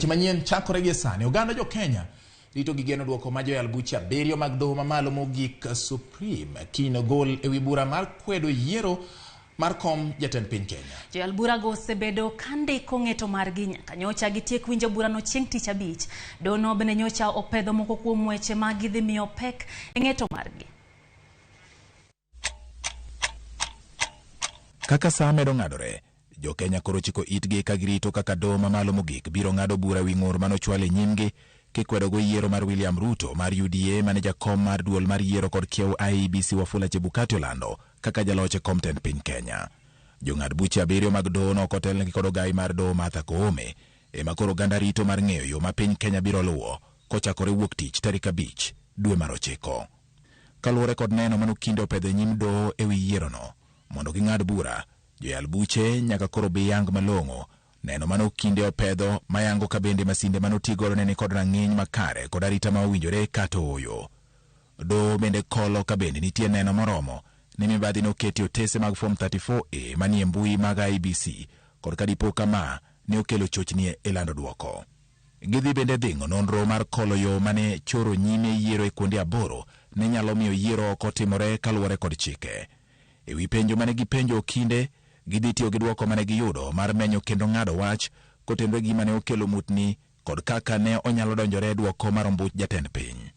Weche manyien chakore gie sani. Oganda jo Kenya rito gi geno duoko ma joyal buche 7 mag doho mamalo mogik Supreme kiny nogol ewi bura mar kwedo yiero mar kom jatend piny Kenya. Joyal burago osebedo ka ndiko ng'eto margi nyaka nyocha gitiek winjo burano chieng' tich abich. Dono bende nyocha opedho moko kuom weche ma gidhi miyo pek e ng'eto margi. Kaka saa medo ng'adore, jo Kenya koro chiko itgi ka girito kaka doho mamalo mogik biro ng'ado bura wi ng'ur manochwal e nyimgi kikwedogo yiero mar William Ruto mar UDA mane jakom mar duol mar yiero kod kiew IEBC Wafula Chebukati olando kaka jaloch e kom tend piny Kenya. Jong'ad buche 7 mag doho no kotelnegi kod ogai mar doho Martha Koome ema koro oganda rito mar ng'eyo yo ma piny Kenya biro luwo kochakore wuok tich tarik 5 dwe mar 9. Kaluwore kod neno manokinde opedho e nyim doho ewi yierono, mondo ging'ad bura, joyal buche nyaka koro bi yang malong'o neno manokinde opedho mayango ka bende masinde manotigodo ne ni kod rang'iny makare kod arita ma owinjore kata ooyo. Doho bende kolo ka bende nitie neno moromo ni mibadhi noketi otese mag Form 34A manie mbui mag IEBC kod ka dipo kama ne okelo chochni e lando duoko. Gidhi bende dhing'o nonro mar kolo yo mane choro nyime yiero e kuonde 8 ne nyalo miyo yiero ok otimore kaluwore kod chike. Ewi penjo mane gipenjo okinde, gidhi tiyo gi duoko mane giyudo mar menyo kendo ng'ado wach kotenore gi gima ne okelo mutni kod kaka ne onyalo donjore e duoko mar ombuch jatend piny.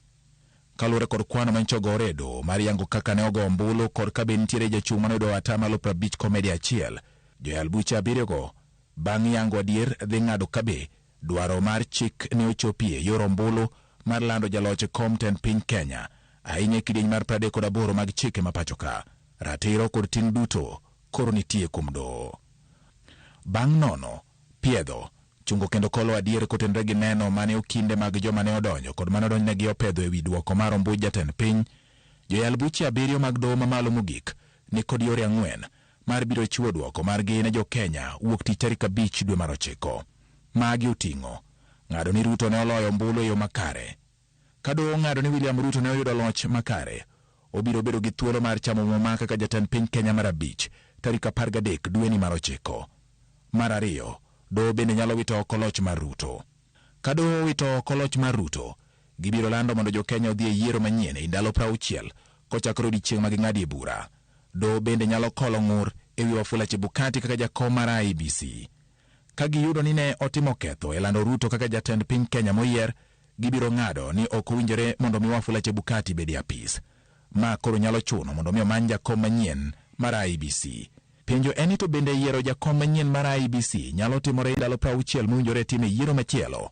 Kaluwore kod kwano manyicho ogore e doho mar yango kaka ne ogo ombulu kod ka be nitiere jachung' mane oyudo 50,150, joyal buche 7 go bang' yango adier dhi ng'ado ka be dwaro mar chik ne ochopie yor ombulu mar lando jaloch e kom tend piny Kenya, ahinya e kidieny mar 38 mag chike ma pacho ka. Ratiro kod ting' duto koro nitie kuom doho. Bang' nono, piedho, chungo kendo kolo adier kotenore gi neno mane okinde mag joma ne odonjo kod mane odonjnegi opedho ewi duoko mar ombuch jatend piny, joyal buche 7 mag doho mamalo mogik ni kod yore 4 mar biro chiwo duoko margi ne jo Kenya wuok tich tarik 5 dwe mar 9. Magi oting'o ng'ado ni Ruto ne oloyo ombulu e yo makare. Ka doho ng'ado ni William Ruto ne oyudo loch makare, obiro bedo gi thuolo mar chamo muma kaka jatend piny Kenya mar 5 tarik 13 dweni mar 9. Mar 2, doho bende nyalo wito oko loch mar Ruto. Ka doho owito oko loch mar Ruto, gibiro lando mondo jo Kenya odhi e yiero manyien e ndalo 60 kochakore odiechieng' ma ging'adie bura. Doho bende nyalo kolo ng'ur ewi Wafula Chebukati kaka jakom mar IEBC. Ka giyudo ni ne otimo ketho e lando Ruto kaka jatend piny Kenya moyier, gibiro ng'ado ni ok owinjore mondo mi Wafula Chebukati bed e apis. Ma koro nyalo chuno mondo mi omany jakom manyien mar IEBC. Penjo en ni to bende yiero jakom manyien mar IEBC nyalo timore e ndalo 60 mowinjore time yiero machielo.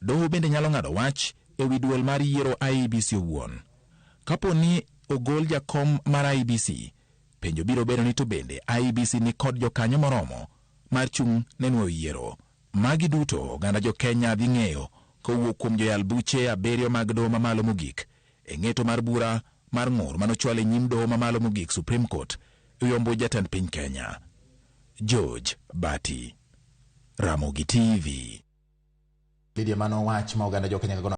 Doho bende nyalo ng'ado wach ewi duol mar yiero IEBC owuon. Kapo ni ogol jakom mar IEBC, penjo biro bedo ni to bende IEBC ni kod jokanyo moromo mar chung' ne nuoyo yiero. Magi duto oganda jo Kenya dhi ng'eyo kowuok kuom joyal buche 7 mag doho mamalo mogik e ng'eto mar bura mar ng'ur manochwal e nyim doho mamalo mogik Supreme Court e ombuch jatend piny Kenya. George Bati, Ramogi TV. Lydia, mano wach ma oganda jo Kenya